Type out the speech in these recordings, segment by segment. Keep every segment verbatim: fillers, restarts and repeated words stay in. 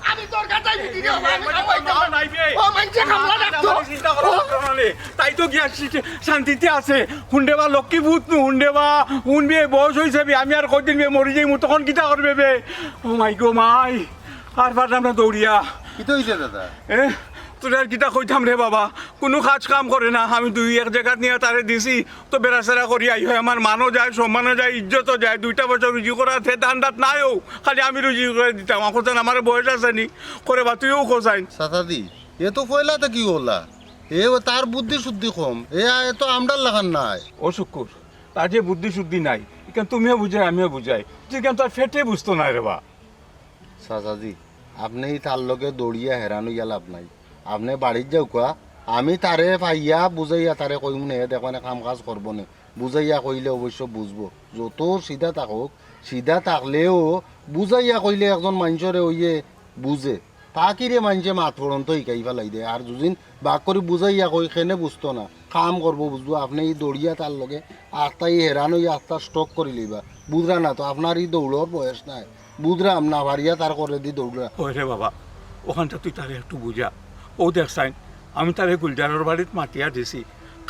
আমি তোর কাছে আইছি, দিদি, আমি খাবো, এই তো। ও, মাইনষে কামলা ডাকতো। চিন্তা করো, ও। তাই তো গিয়া শি-, শান্তিতে আছে। হুনরে বা লক্ষ্মী পুত নু, হুনরে বা, হুনবে, বয়স অইছে বে, আমি আর কয়দিন বে মরি যাইমু, তখন কিতা করবে বে? ও মাই গো মাই, আর পারলাম না দৌড়িয়া। কিতা অইছে দাদা? এ, তোরে আর কিতা কইতাম রে বাবা, কুনু কাজ কাম করে না। আমি দুই এক জাগাত নিয়া তারে দিছি, তো বেড়াছেড়া করি আই হয়, আমার মানও যায়, সম্মানও যায়, ইজ্জতও যায়। দুইটা পয়সা রুজি করার ধান্দাত নাইও, খালি আমি রুজি করি দিতাম। অখন আমার বয়স আছে নি, করে বা তুইও খোঁজাইন। চাচাজি, এ তো পয়লা থাকি অলা, এ তার বুদ্ধি শুদ্ধি কম, এ আ-, এ তো আমরার লাখান নায়। ও শুক্কুর, তার যে বুদ্ধি শুদ্ধি নাই, ইখান তুমিও বুঝাই, আমিও বুঝাই, তুই কেন তার ফেটে বুঝতো নায় রে বা। চাচাজি, আপনে ই তার লগে দৌড়িয়া হেরান অইয়া লাভ নাই। আপনে বাড়িত যাউক্কা, আমি তারে পাইয়া বুঝাইয়া তারে কইমু নে, দেখো এনে কাম কাজ করবো নে। বুঝাইয়া কইলে অবশ্য বুঝবো। যত সিধা থাকউক, সিধা থাকলেও বুঝাইয়া কইলে একজন মাইনষরে অইয়ে বুঝে। ফাকিরে মাইনষে মাত পড়ন্ত হিকাই ফালাই দে। আর যুদিন বাক করি বুঝাইয়া কই, কেনে বুঝতো না। কাম করবো বুঝবো, আপনে ই দৌড়িয়া তার লগে আখতা ই হেরান অইয়া আখতা stroke করি লইবা। বুঝরা না তো, আপনার ই দৌড়র বয়স নায়। বুঝরাম না পারিয়া তার করেদি দৌড়রা। ওই রে বাবা, অখানটা তুই তারে একটু বুঝা। ও দেখছইন, আমি তারে গুলজারর বাড়িত মাতিয়া দিছি।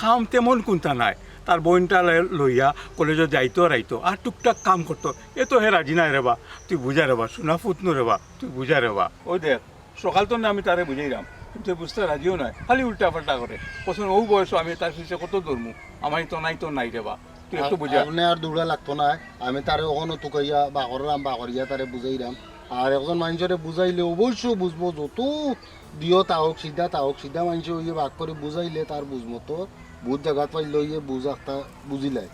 কাম তেমন কুন্তা নাই। তার বইনটা ল-, লইয়া কলেজো যাইতো আর আইতো, আর টুকটাক কাম করতো। এ তো হে রাজি নায় রে বা। তুই বুঝা রে বা, সোনা পুত নু রে বা, তুই বুঝা রে বা। ওই দেখ, সকাল তো না আমি তারে বুঝাইরাম, কিন্তু বুঝতে রাজিও নায়, খালি উল্টা পাল্টা করে। কছইন অউ বয়সো আমি তার পিছে কত দৌড়মু, আমার তো নাই তো নাই রে বা, তুই একটু আ-, বুঝা। আপনে আর দৌড়া লাগতো নায়, আমি তারে অখনো তুকাইয়া বাকররাম, বাকরিয়া তারে বুঝাইরাম। আর একজন মাইনষরে বুঝাইলে অবশ্য বুঝবো, যত দিও তা হোক, সিধা তা হোক, সিধা মাইনষে অইয়ে বাক করি বুঝাইলে তার বুঝমতো, বুঝ জাগাত পাইলে অইয়ে বুঝ আখতা বুঝিলায়।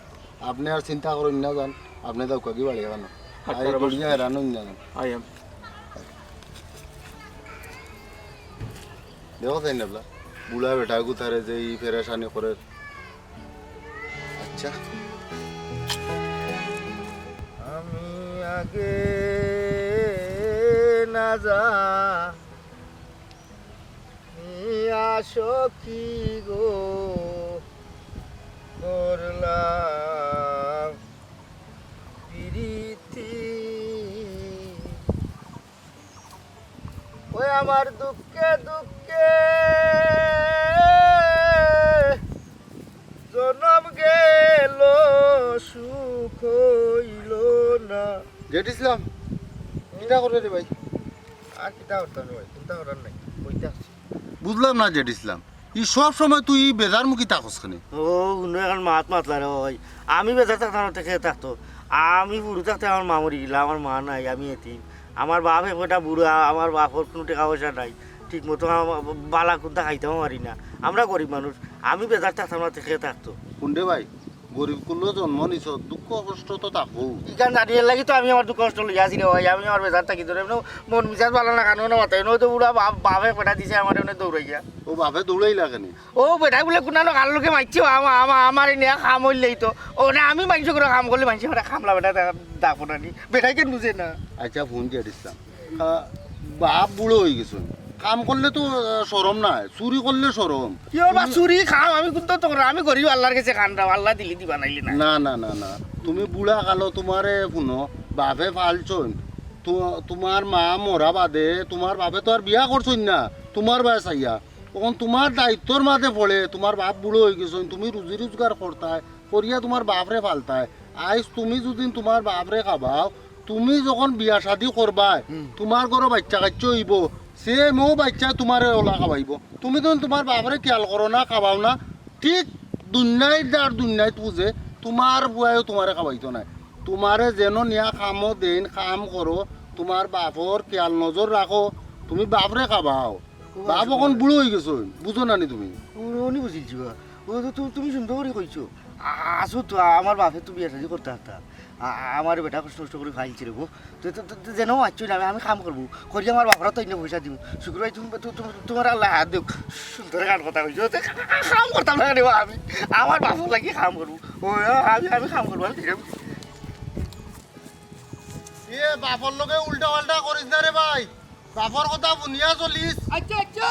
আপনে আর চিন্তা করইন না যান, আপনে যাউক্কা গি বাড়ি খানো। আচ্ছা, আই রে বা। দুনিয়া হেরান অইন না যান। I am. দেখো তাই না বলা, বুড়া বেটা গুতারে যে ই পেরেশানি করের। আচ্ছা। আমি আগে না জানিয়া সখী গো করলাম পিরিতি। ওই আমার দুঃখে দুঃখে জনম গেল, সুখ হইল না। জেড ইসলাম, কিতা করে রে ভাই? আর কিতা করতাম রে ভাই, চিন্তা করার নাই, বইতে আছি। বুঝলাম না জেড ইসলাম, ই সব সময় তুই ই বেজার মুখী থাকস কেনে? ও, হুনো, এখন মাত মাতলা রে ভাই। আমি বেজার থাকতাম না, তে কে থাকতো? আমি বুড়ো থাকতে আমার মা মরি গেলা, আমার মা নাই, আমি এতিম। আমার বাপ এক বেটা বুড়া, আমার বাপর কুনু টেকা পয়সা নাই, ঠিক মতো আমা-, বালা কুন্তা খাইতামও পারি না। আমরা গরিব মানুষ, আমি বেজার থাকতাম না, তে কে থাকতো? হুনরে ভাই, গরিব কুলো জন্ম নিছ, দুঃখ কষ্ট তো থাকবো। ইখান জানি এর লাগি তো আমি আমার দুঃখ কষ্ট লইয়া আছি রে ভাই, আমি আমার বেজার থাকি ধরে এমনে মন মিজাজ বালা না, কানো না মাথায়, নয়তো বুড়া বাপ, বাপে পেটা দিছে আমার এমনে দৌড়াইয়া। ও বাপে দৌড়াইলা কেনে? ও বেটায় বুলে কুনানো কার লগে মাইছে, আমা-, আমা-, আমার এনে কাম অইলেই তো। ও না, আমি মাইনষে করে কাম করলে মাইনষে করে কামলা বেটা দা-, দাপন আনি। বেটায় কেন বুঝে না? আচ্ছা, ফোন দিয়া দিছিলাম। আহ, বাপ বুড়ো অই গেছে। কাম করলে তো, আহ, শরম নাই, চুরি করলে শরম। কি ওর বা তুমি চুরি খাম, আমি কুন্তা তো করি, আমি গরিব আল্লার গেছে কান্দাম, আল্লায় দিলে দিবা নাইলে না। না, না, না, না। তুমি বুড়া কালো, তুমারে হুনো, বাপে ফালছইন। তু-, তুমার মা মরা বাদে তুমার বাপে তো আর বিয়া করছইন না, তুমার বায় চাইয়া। অখন তুমার দায়িত্বর মাঝে পড়ে, তুমার বাপ বুড়ো অই গেছইন, তুমি রুজি রোজগার করতায়, করিয়া তুমার বাপরে ফালতায়। আইজ তুমি যুদি তুমার বাপরে খাবাও, তুমি যখন বিয়া শাদি করবায়, হুম। তুমার ঘরো বাইচ্চা কাইচ্চা অইবো, same অউ বাইচ্চায় তুমারে অলা খাবাইবো। তুমি যখন তুমার বাপরে খিয়াল করো না, খাবাও না, ঠিক দুনিয়াইর দার দুনিয়াইত বুঝে, তুমার পুয়ায়ও তুমারে খাবাইতো নায়। তুমারে যেন নিয়া কামো দেইন, কাম করো, তুমার বাপর খিয়াল নজর রাখো, তুমি বাপরে খাবাও। বাপ অখন বুড়ো অই গেছইন, বুঝো না নি তুমি? উনি বুঝিলছি বা। ও তো তু-, তুমি সুন্দর করি কইছো। আ-, আসো তো, আমার বাপে তো বিয়া শাদি করতা পারতা। আ-, আমার বেটা কষ্ট কষ্ট করি ফালছে রে গো। তো, তো, তো, তো যেন মারছো না, আমি, আমি কাম করমু। করি আমার বাপরে তো এনে পয়সা দিমু। শুক্র ভাই, তুমি, তু-, তু-, তুমার আল্লায় হাত দেউক। সুন্দর গান কথা কইছো। তো কা-, কা-, কা-, কাম করতাম না রে বা আমি। আমার বাপর লাগি কাম করমু। ও, আমি, আমি কাম করমু, আমি ঠিক আছে। এ, বাপর লগে উল্টা পাল্টা করিস না রে ভাই। বাপর কথা হুনিয়া চলিস। আচ্ছা, আচ্ছা।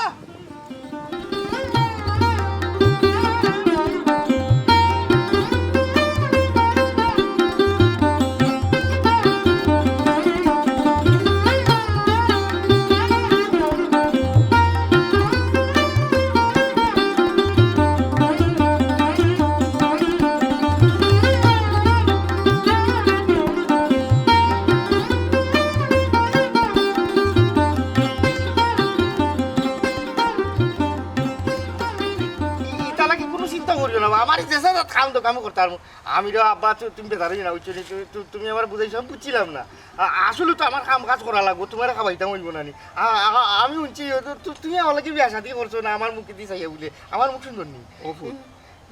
আমার যে সাথে কাম তো কাম করতাম। আমি রে আব্বা, তু-, তুমি বেজার অইও না, বুঝছো নি? তু-, তু-, তুমি আমারে বুঝাইছো, আমি বুঝছিলাম না। আ-, আসলে তো আমার কাম কাজ করা লাগবো, তুমারে খাবাইতাম অইবো না নি? আ-, আ-, আমি হুনছি, তু-, তু-, তুমি আমার লগে বিয়া শাদি করছো না, আমার মুখেদি চাইয়া বুলে, আমার মুখ সুন্দর নি? ও ফুল,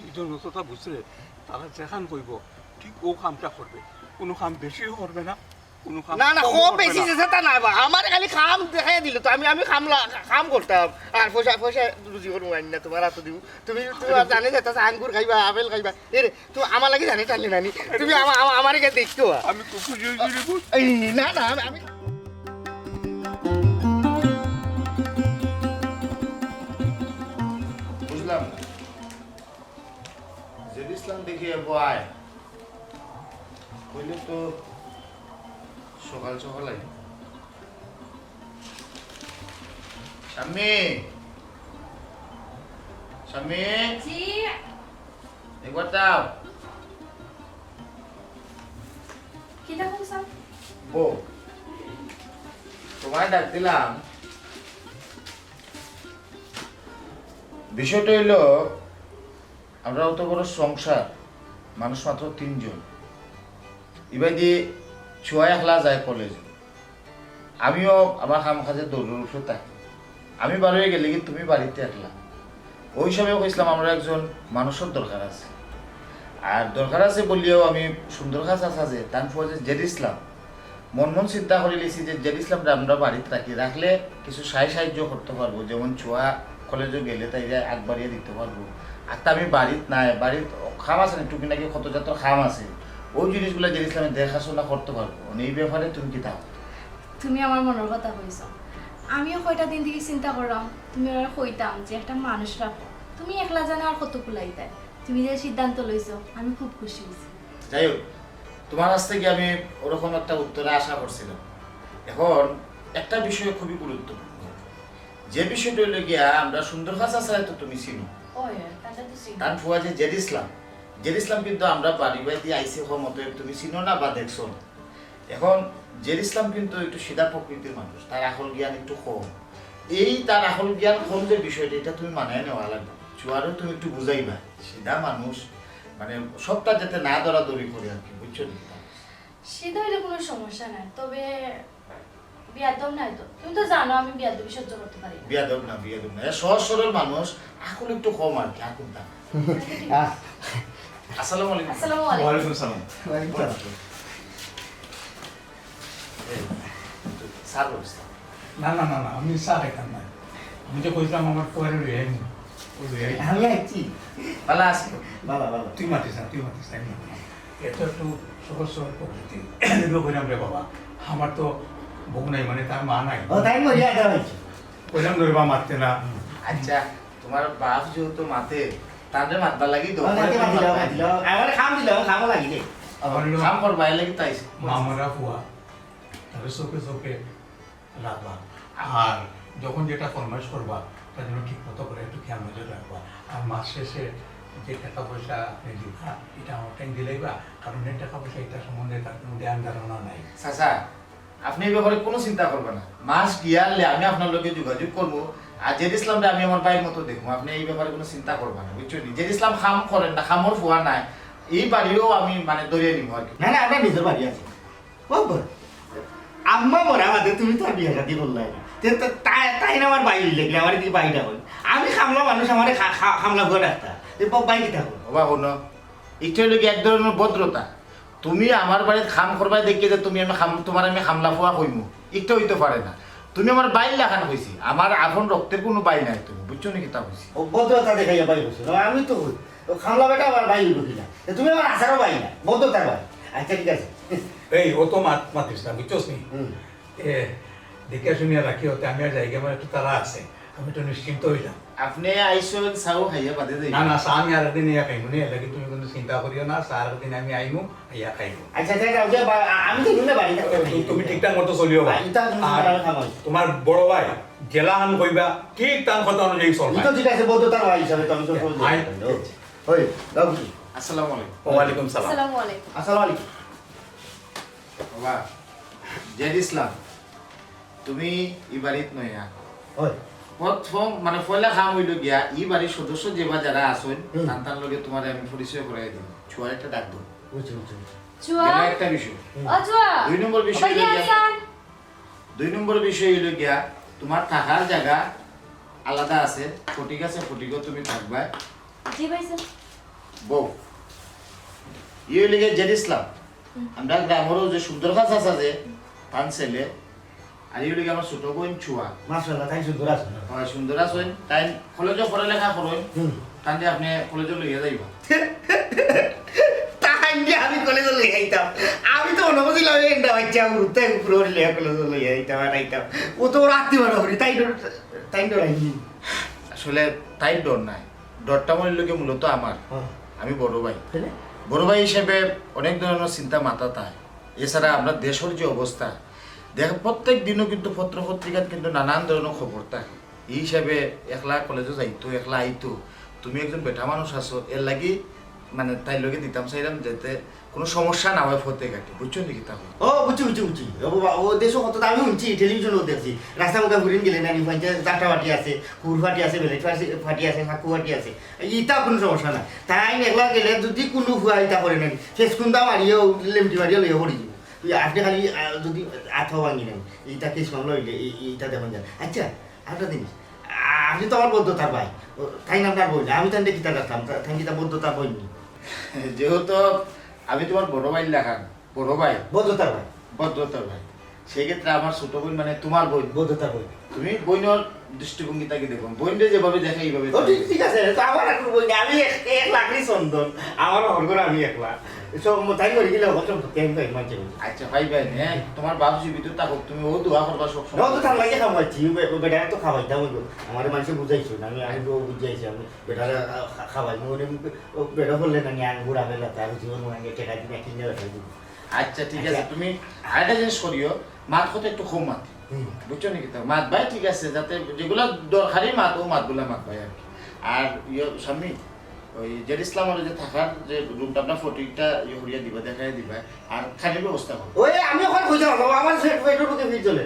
এই জন্য তো তা বুঝলে, তারা যেখান কইবো, ঠিক ও কামটা করবে, কোনো কাম বেশিও করবে না, কোনো কাম না, না, কমও খুব করবে বেশি না। যেছে তা না বা, আমার খালি কাম দেখাই দিল তো, আমি, আমি কাম লা-, কাম করতাম, আর পয়সা, পয়সা রুজি করবো, আনি না তুমার হাতে দিব। তুমি, তুমি আর জানে যেতা আঙ্গুর খাইবা, আপেল খাইবা, এরে, তুমি আমার লাগি জানে টানলে নানি, তুমি আমা-, আমা-, আমার এখানে দেখতো। আমি তো খুশি হয়েছি রে, বুঝ। এই, না, না, আমি, আমি বুঝলাম না। জেড ইসলাম দেখি এবো আয়। কইলে তো সকাল সকাল আই। শাম্মী! শাম্মী! জি। একবার দাও। কিতা কইছাও? বউ, তোমায় ডাক দিলাম। বিষয়টা হইল, আমরা অত বড় সংসার, মানুষ মাত্র তিনজন। ইবাদি ছুয়া একলা যায় কলেজে, আমিও আমার কাম কাজে দৌড়ের উপরে থাকি। আমি বারোই গেলে কি তুমি বাড়িতে একলা। ওই সময় কইছিলাম, আমরা একজন মানুষের দরকার আছে। আর দরকার আছে বলিয়াও আমি সুন্দর কাজ আছে যে, তান ফুয়া যে জেড ইসলাম, মন মন চিন্তা করি লিছি যে জেড ইসলামরে আমরা বাড়িত রাখি, রাখলে কিছু সাহায্য সাহায্য করতে পারবো, যেমন ছুয়া কলেজে গেলে তাইরে আগবাড়িয়ে দিতে পারবো। আর তা আমি বাড়িত নাই, বাড়িত কাম আছে না, টুকিটাকি কত জাতর কাম আছে, ওই জিনিসগুলা জেড ইসলামে দেখাশোনা করতে পারবো। মানে, এই ব্যাপারে তুমি কিতা? তুমি আমার মনের কথা কইছো। আমিও কয়টা দিন থাকি চিন্তা করলাম, তুমি ওরা কইতাম যে একটা মানুষ রাখো, তুমি একলা জানো আর কত কুলাইতায়। তুমি যে সিদ্ধান্ত লইছো, আমি খুব খুশি হইছি। যাই হোক, তোমার কাছ থেকে আমি ওরকম একটা উত্তরে আশা করছিলাম। এখন একটা বিষয় খুবই গুরুত্বপূর্ণ, যে বিষয়টা হইলো গিয়া, আমরা সুন্দর কাজ আছে তো তুমি চিনো। ওই, ওই, তাকে তো চিনি। তান ফুয়া যে জেড ইসলাম, জেড ইসলাম কিন্তু আমরা বাড়ি বাড়িতে আইসি কম, অতএব তুমি চিনো না বা দেখছো না। এখন জেড ইসলাম কিন্তু একটু সিধা প্রকৃতির মানুষ, তার আকল জ্ঞান একটু কম। এই তার আকল জ্ঞান কম যে বিষয়টা, এটা তুমি মানায় নেওয়া লাগবে। ছুয়ারেও তুমি একটু বুঝাইবা, সিধা মানুষ, মানে, সবটা যাতে না দরাদরি করে আর কি, বুঝছো নি? সিধা হইলে কোনো সমস্যা নাই, তবে বিয়াদব নাই তো। তুমি তো জানো আমি বিয়াদবি সহ্য করতে পারি না। বিয়াদব না, বিয়াদব না। এ সহজ সরল মানুষ, আকল একটু কম আর কি, আকল না। আহ, আসসালামু আলাইকুম। আসসালামু আলাইকুম। ওয়ালাইকুম সালাম। ওয়ালাইকুম সালাম। এই, চা ব্যবস্থা। না, না, না, না, আমি চা খাইতাম না। আমি যে কইছিলাম আমার ফুয়ারে লই আইমু, ও লই আইমু। আমি আইছি। ভালা আছো? বাবা, বাবা। তুই মাতিস না, তুই মাতিস না, আমি মাতিস না। এত একটু সহজ সরল প্রকৃতি। এগুলো কইলাম রে বাবা, আমার তো বউ নাই, মানে তার মা নাই। ও, তাই মরিয়া দেওয়া হয়েছে। কইলাম রে বাবা, মারতে না। আচ্ছা, তোমার বাপ যেহেতু মাতে, তানরে মাতবার লাগি তো। ও, মাতে মাতিল, মাতিল। আমার কাম দিল, আমার কামও লাগি দে। আমার হলো কাম করবা, এর লাগি তো আইছি। মামারা ফুয়া, তাহলে চোখে চোখে রাখবা। আর যখন যেটা ফরমাইশ করবা, তার জন্য ঠিক মতো করে একটু খেয়াল নজর রাখবা। আর মাস শেষে যে টাকা পয়সা আপনি দিবা, এটা আমার টাইম দিলাইবা, কারণ এই টাকা পয়সা এটা সম্বন্ধে তার কোনো জ্ঞান ধারণা নাই। চাচা, আপনি এই ব্যাপারে কোনো চিন্তা করবেন না। মাস গিয়ালে আমি আপনার লগে যোগাযোগ করবো। আর জেড ইসলামরে আমি আমার ভাইর মতো দেখবো। আপনি এই ব্যাপারে কোনো চিন্তা করবেন না, বুঝছেন নি? জেড ইসলাম কাম করেন না, কামর ফুয়া নাই। এই বাড়িও আমি মানে ধরিয়ে নিবো আর কি। না, না, আমরা নিজের বাড়ি আছি। ও বল, আম্মা মরা বাদে তুমি তো আর বিয়া শাদি করলাই না। তে তো তাই, তাই না আমার ভাই হইলে কি, আমার কি ভাইটা হই? আমি কামলা মানুষ, আমারে খা-, খা-, কামলা ফুয়া ডাকতা। তে ব-, ভাই কিতা কর? বাবা, হুনো, ইটা হইলো কি এক ধরনের ভদ্রতা। তুমি আমার বাড়িত কাম করবায় দেখিয়া যে তুমি আমি কাম-, তোমার আমি কামলা ফুয়া কইমু, ইটা হইতে পারে না। তুমি আমার ভাইর লাখান কইছি, আমার আপন রক্তের কোনো ভাই নাই তুমি, বুঝছো নি কিতা কইছি? ও ভদ্রতা দেখাইয়া ভাই কইছো। না, আমি তো কই, ও কামলা বেটা আমার ভাই হইব কিনা? তে তুমি আমার আচারও ভাই না, ভদ্রতার ভাই। আচ্ছা, ঠিক আছে। এই, ও তো মাত-, মাতিস না, বুঝছস নি? হুম। এ, দেখে শুনিয়া রাখি হতে আমি আর যাইগি, আমার একটু তাড়া আছে, আমি একটু নিশ্চিন্ত হইলাম। আপনি আইসন, চাও খাইয়া বাদে যাই। না, না, চা আমি আর একদিন ইয়া খাইমু নি, এর লাগি তুমি কোনো চিন্তা করিও না, চা আর একদিন আমি আইমু, ইয়া খাইমু। আচ্ছা, আচ্ছা, আচ্ছা, ওকে, বা-, আ-, আমি তো নুনে বাড়ি থাকতে পারি। তু-, তুমি ঠিকঠাক মতো চলিও। বাড়িটা তুমি আর খারাপ খাবার। তোমার বড় ভাই, যেলাখান কইবা, ঠিক তান কথা অনুযায়ী চলবা। এই তো ঠিক আছে, বলতো তার ভাই হিসাবে তো আমি তো আই- ওই, দাও কিছু। আসসালামু আলাইকুম। ওয়ালাইকুম সালাম। আসসালামু আলাইকুম। আসসালামু আলাইকুম। বাবা, জেড ইসলাম, তুমি ই বাড়িত নয়া। ওই, প্রথম মানে পয়লা কাম অইলো গিয়া, ই বাড়ির সদস্য যেবা যারা আছইন, হুম। তান তান লগে তুমারে আমি পরিচয় করাই দিমু। চুয়ারে একটা ডাক দেও। বুঝছি, বুঝছি, বুঝছি। চুয়া। গেল একটা বিষয়। হুম। ও চুয়া। দুই নম্বর বিষয় অইলো গিয়া, দুই নম্বর বিষয় অইলো গিয়া, তুমার থাকার জাগা আলাদা আছে, ফটিক আছে, ফটিকো তুমি থাকবায়। জি ভাইসাব। বউ, ই অইলো গিয়া জেড ইসলাম। হুম। আমরা গ্রামরও যে সুন্দর গাছ আছে যে, তান ছেলে, আর ই অইলো গিয়া আমার ছোট বইন চুয়া। মাশাআল্লাহ, তাইন সুন্দর আছইন না? অয়, সুন্দর আছইন। তাইন কলেজো পড়ালেখা করইন। হুম। তাইন দিয়া আপনে কলেজো লইয়া যাইবা। তাইন দিয়া আমি কলেজো লইয়া যাইতাম। আমি তো মনো করছিলাম, এই এন্ডা বাচ্চা, হুরুতাই উপরে লইয়া কলেজো লইয়া যাইতাম, আর আইতাম। ও তো ওর আত্মীয় মনে করি, তাই ডর-, তাই ডরাইনি। আসলে তাই ডর নাই। ডরটা মনে লগে মূলত আমার। হ্যাঁ। আমি বড় ভাই। তাইলে? বড় ভাই হিসেবে অনেক ধরনের চিন্তা মাথাত আয়। এছাড়া আমরা দেশর যে অবস্থা, দেখ, প্রত্যেক দিনও কিন্তু পত্র পত্রিকাত কিন্তু নানান ধরনের খবর থাকে। ই হিসাবে একলা কলেজো যাইতো, একলা আইতো। তুমি একজন বেটা মানুষ আছো, এর লাগি মানে তাইর লগে দিতাম চাইলাম যাতে কোনো সমস্যা না হয় পথে ঘাটে, বুঝছো নি কিতা কই? ও, বুঝছি, বুঝছি, বুঝছি। ও বাবা, ও দেশো কত আমি শুনছি, টেলিভিশনও দেখছি। রাস্তা মুখে ফুরিন গেলে নানি পঞ্চায়েত যাত্রা পার্টি আছে, কুকুর পার্টি আছে, বেলেট পার্টি, পার্টি আছে, সাক্কু পার্টি আছে। ইতা কোনো সমস্যা না। তাইন একলা গেলে যদি কোনো ফুয়া ইতা করে নানি, ফেসকুন্দা মারিও, লেমটি মারিও লইয়া পড়ি যাইবো। তুই আপনি খালি, আহ, যদি আত ভাঙি নেন, ইতা কেস মামলা হইলে, এই, এইটা দেখুন যান। আচ্ছা, আরেকটা জিনিস, আপনি তো আমার বদ্ধতার ভাই, ও, তাইন আপনার বইন, আমি তাইন কিতা রাখতাম, তা-, তাইন কিতা বদ্ধতার বইন নি? যেহেতু আমি তোমার বড় ভাই লাখান, বড় ভাই। বদ্ধতার ভাই। বদ্ধতার ভাই। সেই ক্ষেত্রে আমার ছোট বইন মানে তোমার বইন। বদ্ধতার বইন। তুমি বইনর দৃষ্টিভঙ্গি থাকি দেখো, বইনরে যেভাবে দেখে এইভাবে ও, ঠিক, ঠিক আছে, তো আমার এখন বইন, আমি এক, এক লাকড়ি চন্দন, আমার হর ঘর আমি একলা। সব তাই করি গেলে অত সম্পত্তি আমি পাই মাঝে মাঝে। আচ্ছা, ভাই, ভাই, হ্যাঁ, তোমার বাপ জীবিত থাকুক, তুমি ও দোয়া করবা সব সময়। না, ও তো তার লাগে খাওয়াইছি, ও বে-, ও বেটারে তো খাওয়াইতাম হইব। আমার মানুষে বুঝাইছো না, আমি, আমি তো বুঝাইছি, আমি বেটারে খা-, খা-, খাওয়াই, মানে, ও বেটা বললে না, আমি আঙ্গুর আবেলা, তার জীবন মানে টেকা দিন এক কিনে বেটা দিব। আচ্ছা, ঠিক আছে, আচ্ছা। তুমি আরেকটা জিনিস করিও, মাত কথা একটু কম মাত। হুম। বুঝছো নি কিতা? মাত ভাই ঠিক আছে, যাতে যেগুলা দরকারি মাত, ও মাতগুলা মাত ভাই আর কি। আর ইয়ে, স্বামী, ওই জেড ইসলামর যে থাকার যে রুমটা, আপনার ফটিকটা ইয়ে করিয়া দিবা, দেখাই দিবা, আর খানির ব্যবস্থা করো। ওই আমি ওখানে বুঝে পারবো, আমার পেট, পেটের বুকে ভিড় চলে।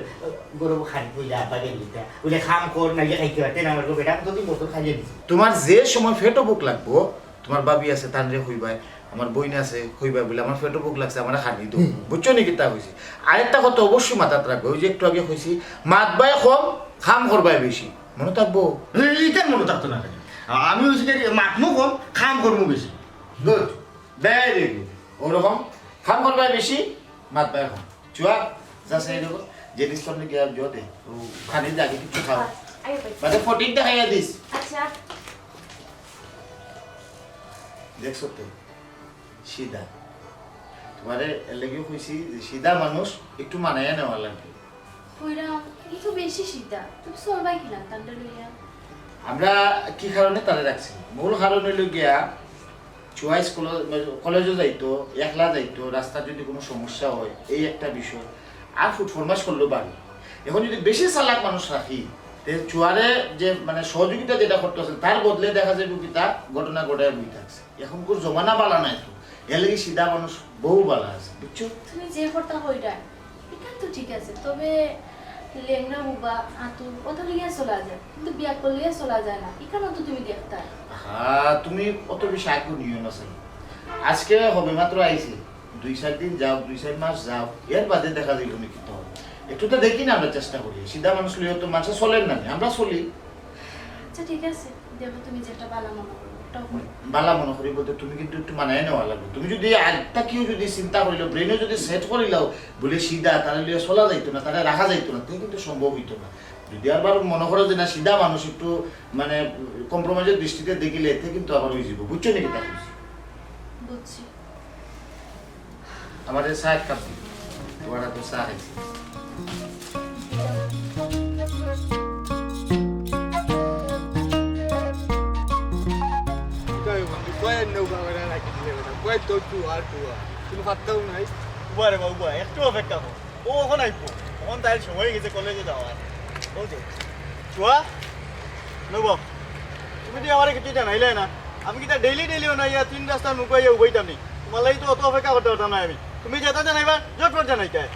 গরম খানি কইলে আব্বা গেলি তা, বলে, "কাম কর, নাইলে খাইতে পারতে না, আমার বেটা কতদিন বছর খাইয়ে দিছে।" তোমার যে সময় পেটও ভুক লাগবো, তোমার ভাবি আছে, তানরে কইবায়, আমার বইন আছে, কইবায় বলে, "আমার পেটও ভুক লাগছে, আমার খানি দেও।" হুম। বুঝছো নি কিতা কইছি? আরেকটা কথা অবশ্যই মাথাত রাখবে, ওই যে একটু আগে কইছি, মাতবায় কম, কাম করবায় বেশি। মনো থাকবো? এই, এইটা মনো থাকতো না কেন? আ-, আমি ওই যে মাতমু কম, কাম করমু বেশি। Good, very good. ওরকম কাম করবায় বেশি, মাতবায় কম। চুয়া, যা সেই দেখো, যে ডিসকাউন্টে গিয়া জো দে, ও খানি আগে কিছু খাও। আইও ভাই। বাদে ফটিক দেখাইয়া দিস। আচ্ছা। দেখছো তো? সিধা। তোমারে এর লাগিও কইছি যে সিধা মানুষ একটু মানাইয়া নেওয়া লাগবে। কইরাম, ই তো বেশি সিধা। তুমি চলবাই কিলান তানরে লইয়া? আমরা কি কারণে তারে রাখছি? মূল কারণ হইল গিয়া, চুয়া স্কুল, কলেজও যাইতো, একলা যাইতো, রাস্তাত যদি কোনো সমস্যা হয়, এই একটা বিষয়। আর ফুটফরমাশ করলো বাড়ি। এখন যদি বেশি চালাক মানুষ রাখি, তে চুয়ারে যে মানে সহযোগিতা যেটা করতে আছে, তার বদলে দেখা যাবে কি তা ঘটনা ঘটায় বই থাকছে। এখনকার জমানা বালা নাই তো, এর লাগি সিধা মানুষ বহু বালা আছে, বুঝছো? তুমি যে কথা কইরা, এটা তো ঠিক আছে, তবে লেংড়া বুবা, আতুর, ওটা লইয়া চলা যায়, কিন্তু বিয়া করলে চলা যায় না, এখানে তো তুমি দেখতা। হ্যাঁ, তুমি অত বেশি আগ্রহ নিও না, স্যার। আজকে হবে মাত্র আইছে, দুই চার দিন যাও, দুই চার মাস যাও, এর বাদে দেখা যাইব নি কিতা হবে। একটু তো দেখি না, আমরা চেষ্টা করি। সিধা মানুষ লইয়া তো মানুষে চলেন না, আমরা চলি। আচ্ছা, ঠিক আছে, দেখো তুমি যেটা বালা মনে করো, ওটাও করো। বালা মনে করি বলতে তুমি কিন্তু একটু মানায় নেওয়া লাগবে। তুমি যদি আরেকটা কেউ যদি চিন্তা করিলাও, ব্রেনে যদি সেট করিলাও, বলে সিধা, তাহলে লইয়া চলা যাইতো না, তাহলে রাখা যাইতো না, তুমি কিন্তু সম্ভব হইতো না। যদি আবার মনে করো যে না, সিধা মানুষ একটু মানে কম্প্রোমাইজের দৃষ্টিতে দেখিলে, এতে কিন্তু আবার ওই যাব, বুঝছো নি কিতা কইছি? বুঝছি। আমারে চা এক কাপ দিও। তোমার হাতে চা খাইছি। কিতা রে বন্ধু, কয় নৌকা করে রাখি দিলে বেটা, কয় তো টুয়া, টুয়া। কোনো পাত্তাও নাই। উবা রে বাবা, উবা, একটু অপেক্ষা কর। ও অখন আইবো, অখন তাইর সময় হয়ে গেছে কলেজে যাওয়ার। ও যে, চুয়া, নব, তুমি তো আমারে কিছু জানাইলে না। আমি কিতা ডেইলি ডেইলি অনাইয়া তিন রাস্তার মুখো আইয়া উবাইতাম নি? তোমার লাগি তো অত অপেক্ষা করতে পারতাম না আমি। তুমি যেটা জানাইবা, ঝটপট জানাইতায়।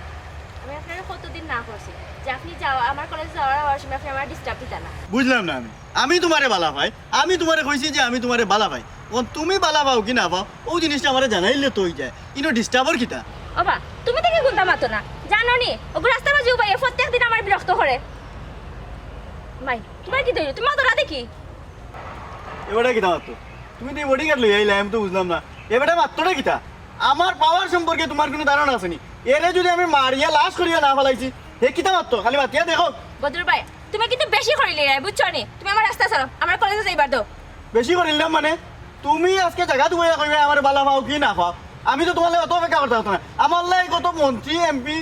আমি আপনারে কতদিন না করছি যে আপনি যাওয়া, আমার কলেজে যাওয়ার আওয়ার সময় আপনি আমার ডিস্টার্ব দিতা না। বুঝলাম না আমি। আমি তুমারে বালা পাই, আমি তুমারে কইছি যে আমি তুমারে বালা পাই। অখন তুমি বালা পাও কি না পাও, অউ জিনিসটা আমারে জানাইলে তো অই যায়। ইনো ডিস্টার্বর কিতা? ওবা, তুমি দেখি কুনতা মাতো না, জানো নি? ওগু রাস্তার মাঝে উবাইয়া প্রত্যেক দিন আমার বিরক্ত করে। মাই, তুমার কিতা অইলো? তুমি মাতো না দেখি। এবারে কিতা মাতো? তুমি তো এই বডিগার্ড লইয়া আইলা, আমি তো বুঝলাম না। এবারে মাততো না কিতা? আমার পাওয়ার সম্পর্কে তুমার কুনু ধারণা আছে নি? এরে যুদি আমি মারিয়া লাশ করিয়া না ফালাইছি, হে কিতা মাততো? খালি মাতিয়া দেখো। বদরুল ভাই, তুমি কিন্তু বেশি করিলিরায়, বুঝছো নি? তুমি আমার রাস্তা ছাড়ো, আমার কলেজে যাইবার দেও। বেশি করিলাম মানে? তুমি আজকে জাগাত বইয়া কইবায় আমারে বালা পাও কি না পাও? আমি তো তুমার লাগি অত অপেক্ষা করতাম পারতাম না। আমার লাগি কত মন্ত্রী, এমপি,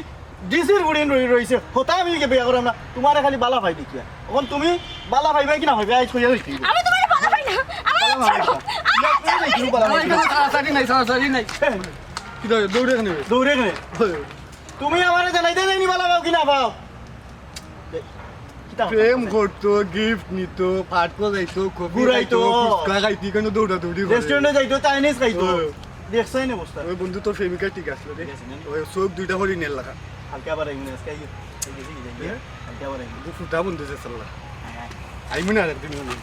ডিসির ফুড়িন রই-, রইছে, হতা আমি বিয়া করাম না, তুমারে খালি বালা পাই দেখিয়া। অখন তুমি বালা পাইবায় কি না পাইবায়, আইজ কইয়া দিছি। আমি তুমারে বালা পাই না, আমার বালা পাই ছাড়ো। না। ইয়া, তুমি দেখি বালা পাই না। ছাড়াছাড়ি নাই, ছাড়াছাড়ি নাই। কিতা, দৌড়ে কেনে? দৌড়ে কেনে? তুমি আমারে জানাইতে দেয়নি বালা পাও কি না পাও? এ, কিতা প্রেম করতো, গিফট নিতো, পার্কো যাইতো, কফি ঘুরাইতো। খাইতো, ফুচকা খাইতো, কেনে দৌড়াদৌড়ি করে? রেস্টুরেন্টে যাইতো, চাইনিজ খাইতো। ওই। দেখছই না অবস্থা? ওই বন্ধু তোর প্রেমিকা ঠিক আছে রে। ঠিক আছে না? ওই চোখ দুইটা হরিণের লাখা। কালকে আবার আইমু না, আজকে আইও। এই গেছি কি জানি? হ্যাঁ? কালকে আবার আইমু। বন্ধু ফুটা বন্ধু যে সাল্লা। হ্যাঁ। আইমু না আরেকদিন বন্ধু।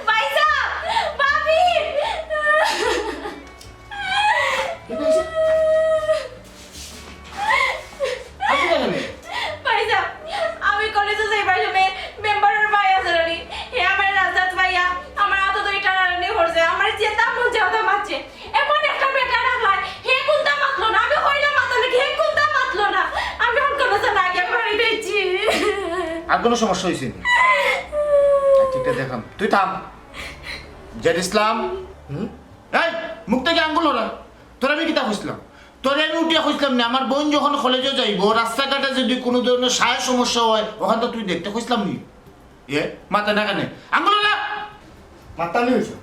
ভাইসাব, ভাবি। আপনি কেন রে? ভাইসাব, আমি কলেজে যাইবার সময় মেম্বারর ভাই আছে নি, হে আমার রাস্তাত পাইয়া আমার আতো ধরি টানাটানি করছে, আমার যেতা মন চায় অতা মারছে। এমন একটা বেটা রাখলায়, হে কুনতা মাতলো না, আমি কইলাম মাতলো না, হে কুনতা মাতলো না। আমি অখন কলেজে না গিয়া বাড়িত আইছি। আর কোনো সমস্যা হইছে নি? আচ্ছা, এটা দেখাম। তুই থাম। জেড ইসলাম। হুম? এই, মুখ থাকি আঙ্গুল হরা। তোরে আমি কিতা কইছিলাম? তোরে আমি উঠিয়া কইছিলাম না, আমার বোন যখন কলেজে যাইবো, রাস্তাঘাটে যুদি কুনু ধরনের সায় সমস্যা হয়, অখান তো তুই দেখতে কইছিলাম নি? এ, মাতে না কেনে? আঙ্গুল না! মাততাম নি অইছে।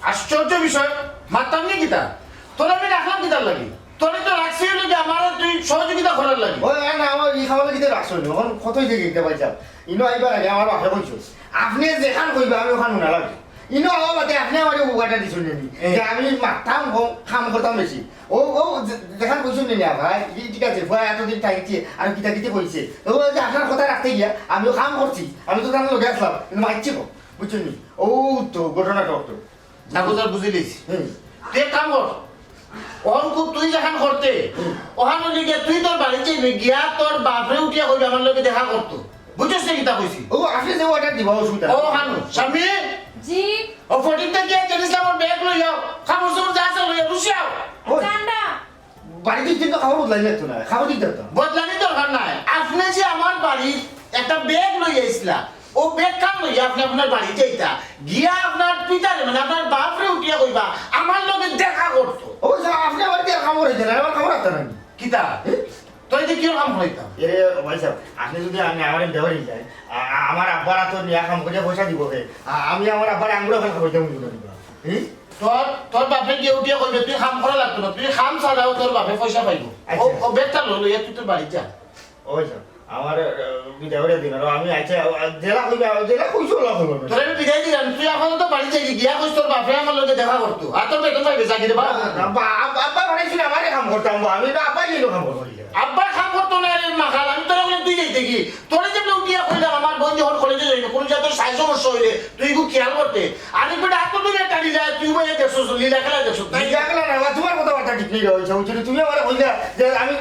আশ্চর্য বিষয়, মাততাম নি কিতা? তোরে আমি রাখলাম কিতার লাগি? তোরে তো রাখছি অইলো গি আমারে তুই সহযোগিতা করার লাগি। ওই, না, না, আমার ই খাবার লাগি তো রাখছো নি। অখন কতই দেখি দেখতে পাইছাম। ইনো আইবার আগে আমার বাপে কইছস। আপনে যেখান কইবা আমি অখান হুনা লাগি। ইনো আওয়া বাদে আপনে আমারে উগাটা দিছইন নি? এ। যে আমি মাততাম কম, কাম করতাম বেশি। ও, ও, যে-, যেখান কইছইন নি ভাই, ই ঠিক আছে, ফুয়া এতদিন থাকছে, আর কিতা কিতা কইছে। ও, যে আপনার কথা রাখতে গিয়া আমিও কাম করছি, আমি তো তার লগে আসলাম, কিন্তু মারছি কম, বুঝছইন নি? ও তো ঘটনা টক তো। যা বুঝার বুঝিলিস। হুম। তুই এক কাম কর, অখন খুব তুই যেখান করতে, হুম। অখান অইলে গিয়া তুই তোর বাড়িত যাইবে, গিয়া তোর বাপরে উঠিয়া কইবে আমার লগে দেখা করতো। বুঝছস নি কিতা কইছি? ও, আপনে যে অর্ডার দিবা, অসুবিধা নাই। ও হানু, স্বামী? জি। ও ফটিকটা গিয়া জেড ইসলামর ব্যাগ লই আও, কাপড় চোপড় যা আছে লই আও, রুশি আও। ওই। চান্দা। বাড়িত কিন্তু কাপড় বদলাই লাগতো না, কাপড় দিতে হতো। বদলানি দরকার নাই। আপনে যে আমার বাড়িত একটা ব্যাগ লই আইছলা, ও ব্যাগ খান লইয়া আপনে আপনার বাড়িত যাইতা, গিয়া আপনার পিতারে, মানে আপনার বাপরে উঠিয়া কইবা, আমার লগে দেখা করতো। ও স্যার, আপনে আমার দিয়ে কাপড় হইতে না, আমার কাপড় রাখতে না। কিতা? এ? তোরে দি কিওর কাম করাইতাম? এরে ভাইসাব, আপনে যুদি আমি আমারে দেওয়ারি যায়, আ-, আ-, আমার আব্বার আতো নিয়া কাম করিয়া পয়সা দিবো কে? আ-, আমি আমার আব্বারে আঙ্গুল অখান খাওয়াইতাম দিব না দিবা। হুম? তোর, তোর বাপে গিয়া উঠিয়া কইবে, তুই কাম করা লাগতো না, তুই কাম ছাড়াও তোর বাপে পয়সা পাইবো। আচ্ছা। ও, ও ব্যাগটা লই, লইয়া তুই তোর বাড়িত যা। ও ভাইসাব, আমার, আ, বিদায় করিয়া দিন, আর আমি আইচ্ছা, আ, যেলা কইবা, যেলা কইছো, ওলা কইবা। তোরে আমি বিদায় দিলাম, তুই আপাতত বাড়িত যাইগি, গিয়া কইস তোর বাপে আমার লগে দেখা করতো। আর তোর বেতন পাইবে, যা গিরে বাবা। না, বা-, আব-, আব্বা বানাইছিল, আমারে কাম করতাম, আমি না, আব্বাই নিল কাম করবো। আব্বার কাম করতো না রে মাখাল, আমি তোরে কইলাম তুই যাইতে কি? তোরে যে উঠিয়া কইলাম, আমার বোন যখন কলেজে যাইবে, কোনো জাতর সাইজ সমস্যা হইলে তুই এগু খেয়াল করতে। আরে বেটা, এত দূরে টানি যায়, তুই বলে দেখছো, লীলা খেলা দেখছো, তাই? লীলা খেলা না, তোমার কথাবার্তা ঠিক নেই রে, ওই সময় তুমি আমারে কইলা যে আমি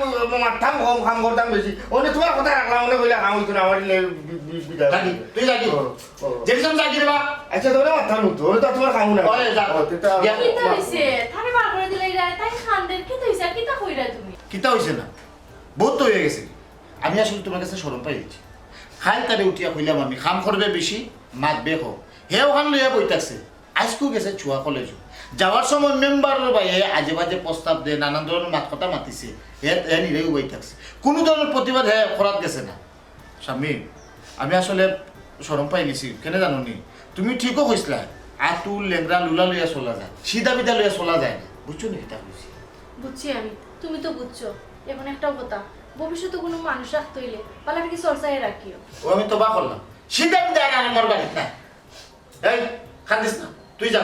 মারতাম কম, কাম করতাম বেশি। ওনে তোমার কথা রাখলাম, ওনে কইলা কাম হইতো না, আমার লে-, বি-, বি-, বিদায়। যাগি, তুই যাগি। ও, ও। যেতাম যাগি রে বা। আচ্ছা, তোমরা মারতাম হইতো, ওরে তো তোমার কাম না। ওরে যা। ও, তুই তো যা। কিতা হইছে? তারে বার করে দিলাই রে, তাই কান্দের, কিতা হইছে? কিতা কইরা তুমি? কিতা হইছে না? বহুত তো হয়ে গেছে। আমি আসলে তোমার কাছে শরম পাই গেছি। খাইল তারে উঠিয়া কইলাম আমি, কাম করবে বেশি, মাতবে কম। হে ওখান লইয়া বই থাকছে। আইজকু গেছে চুয়া কলেজো। যাওয়ার সময় মেম্বারর ভাইয়ে আজে বাজে প্রস্তাব দেয়, নানান ধরনের মাত কথা মাতিছে। হে, হে নিরে উবাই থাকছে। কোনো ধরনের প্রতিবাদ হে করাত গেছে না। শামীম, আমি আসলে শরম পাই গেছি। কেনে জানো নি? তুমি ঠিকও কইছলা, আতুর লেংড়া লুলা লইয়া চলা যায়, সিধা বিধা লইয়া চলা যায় না। বুঝছো নি কিতা কইছি? বুঝছি আমি, তুমি তো বুঝছো। এখন একটাও কথা, ভবিষ্যতে কুনু মানুষ রাখতে অইলে পালার কি চলচাইয়া রাখিও। ও আমি তবা করলাম, সিধা বিদায় আর আমার বাড়িত না। এই, কান্দিস না, তুই যা।